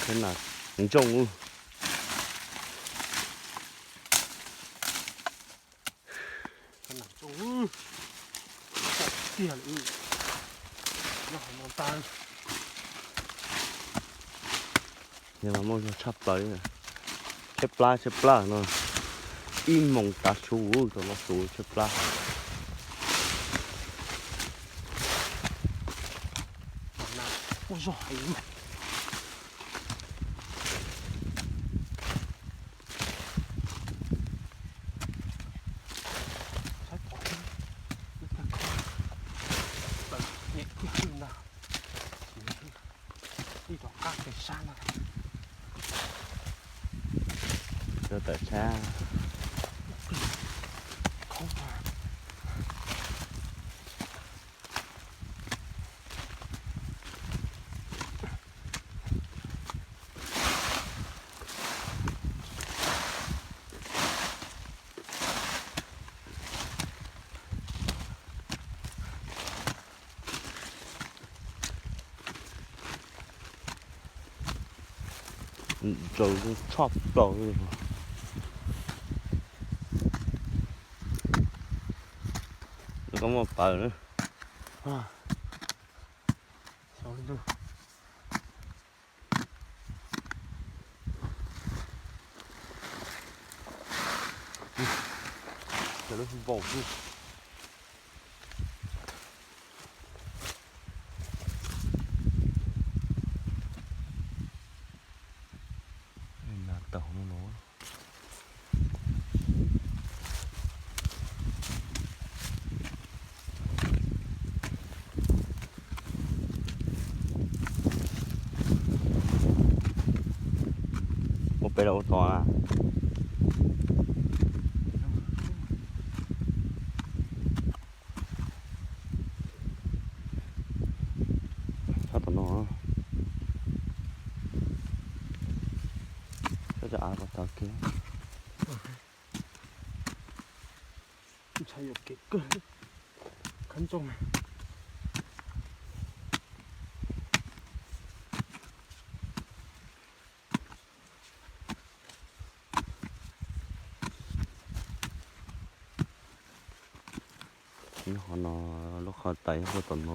Khab nas ntsooj ub. Khab nas ntsooj ub. Tiag li. Nyob hauv no tag. Yog mas muaj zog tshaj plaws li. Tshaib plab tshaib plab no. Ib moos tav su, thaum no su tshaib plab. Ua zog heev. Saib tod, tawm nyem kiag hwj ntag. Ib rov qab pem sab no. Tawm sab. Tsaus zoo tshaj plaws li. Koj muaj paws na. Cov lub npaum xwb. Nas tawm hauv no. Ua pem los ua tod na. Tshaj tom no. Tshaj cov av ko taw kiag. Ntshai yuam kev kawg. Khab ntsooj. Nyob qhov no, lub qhov tawm nyob puag tom no.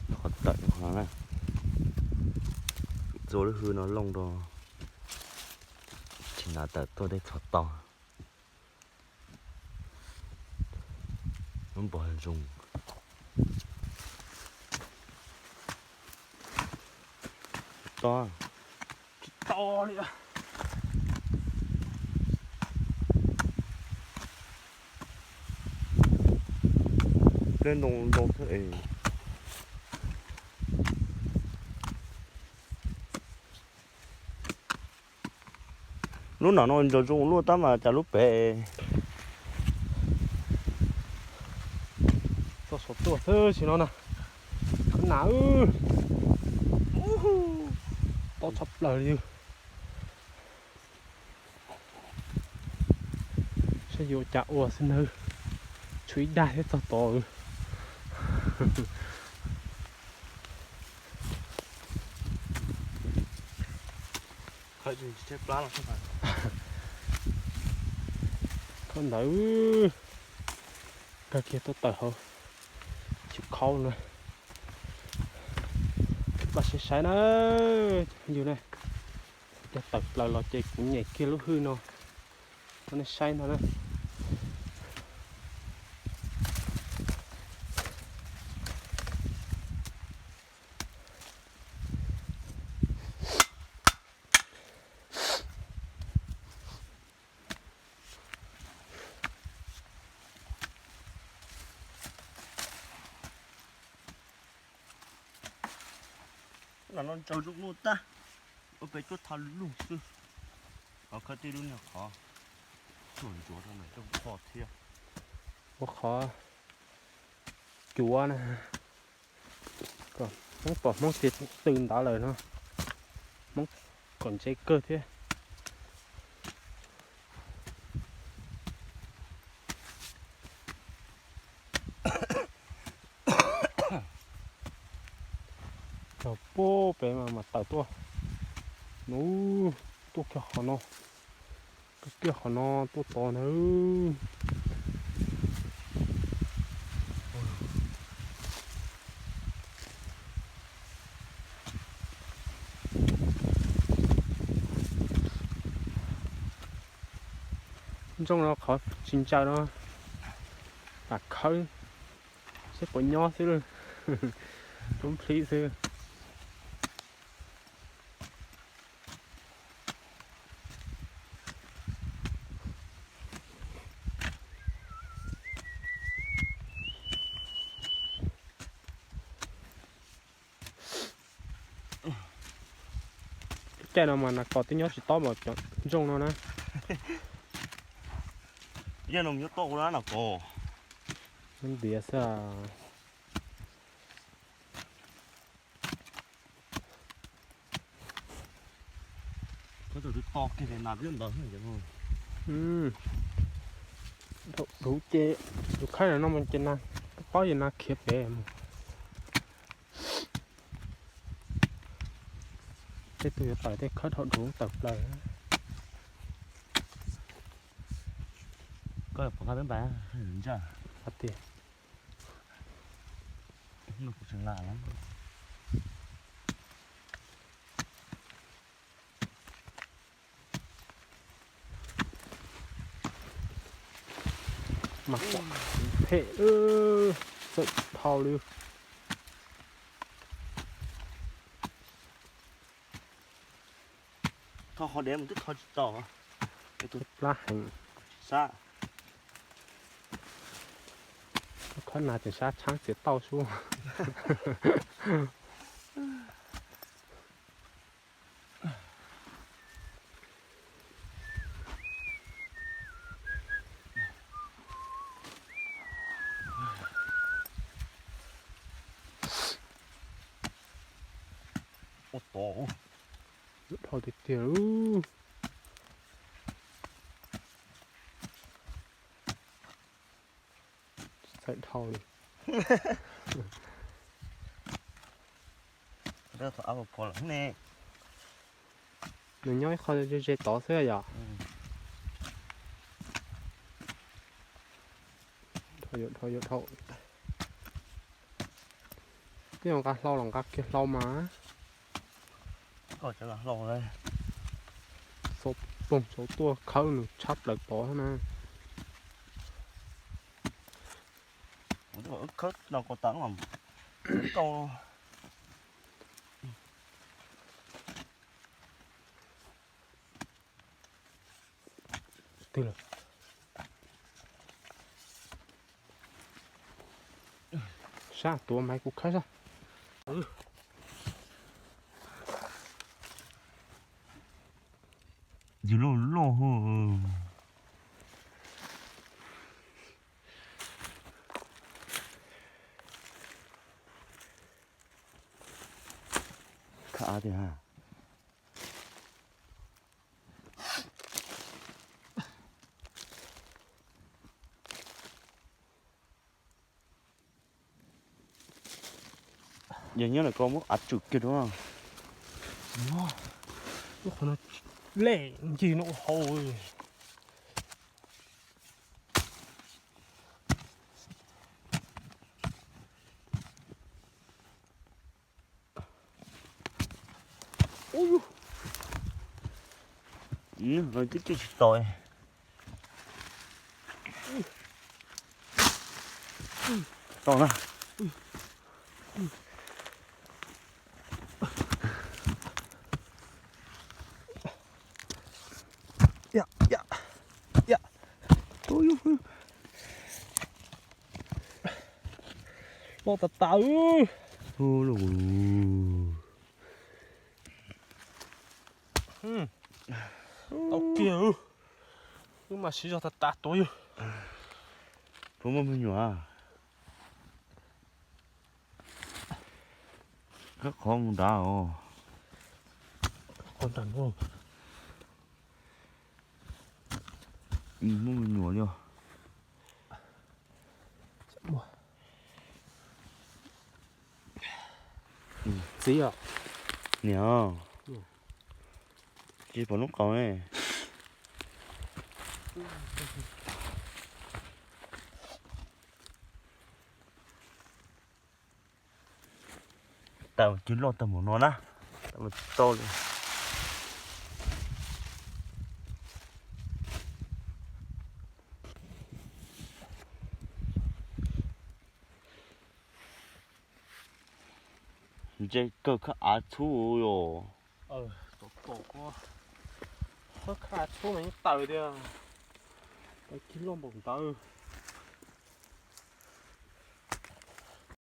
Lub qhov tawm no na. Txua lub hwj no looj rau. Tsis hnav tawm tuaj tej txhos to. Lub npog zoo. To. Tsis to li. Pleb ntoo ntau xwb es. Lub no no nco zoo luaj tab mas cas lub pem. Txoj saum tuaj xwb sim no na. Khab nas, tob tshaj plaws li. Saib yuav ua cas ua xwb nawb. Tshuav ib dag thiab txog tod. Khawb ntawd, kawg kiag tuaj tawm hauv chim khaub na. Pab saib saib na, cov phooj ywg na, yog tawm plaws los ces kuv nyem kiag lub hwj no rau nej saib ntag na. Lam no ntsaws zoo luaj tag, ua pem cuab tha lug xwb. Qhov khawb tij lub niag qhov tsuag ntsuav rau ntawm rooj qhov thiab. Ua qhov cuav na. Hmoob pom Hmoob tias tw ntawd lawm no, Hmoob kom ntse kawg thiab. Pem mas mas tawm tuaj. Nub, tuaj kiag qhov no, tuaj kiag qhov no tuaj tod na. Ntsooj no qhov tsis ntsaws no, lam khawb seb puas nyob xwb lawm. Rub nplhib xwb. Caij no mas nas kos twb nyob tsis tob npaum cov ntsooj no na. Caij no nyob tob ua nas kos. Nyob ntiav xwb. Thaum duv ces tus khaib no no ces nas, paub yog nas khiav pem mus. Tej tug yuav tawm tej khawb dhau dhau tawm plaws. Koj pom qab peb npas ntsa. Hais tias, kuv tseem lam lawm. Mas phem, txawm dhau li. Tho qhov dev mus twb tho tsis tau. Plab heev. Sab. Khawb nas tseem sab tshaab txiav tauj sub. Ua tod, dhau tiag tiag. Txawm dhau li. Nws nyob ib qho ze ze tod xwb yom. Dhau yom, dhau yom, dhau. Twb yog nqa hlau los nqa kiag hlau mas. Xauv ploog xauv tuaj khawb nws tshab plaws tod na. Khawb no ko tav kau. Twg lawm? Sab tuav mas kuv khawb sab. Yus loj loj. Khav tiag. Yog nyob ntawm ko muab av tsum kiag rau. Lub qhov no lej ncig no ua hauv. Ub, twb cwj tsis tau. Tau na. Loj tas tas. Tau kiag. Wb mas siv zog tas tas tuav yug. Puas muaj me nyuam? Khawb qhov mus nrad os. Qhov nrad no. Muaj me nyuam li os. Txiv os. Niam, tsis pom lub qau ne. Tawm cig loj tag mus no na, tawm tsis tau li. Ntse kawg khab av txhub yom. Tom tom ko, khab av txhub mas yeej tawm tiag, tawm cig loj npaum ntawd.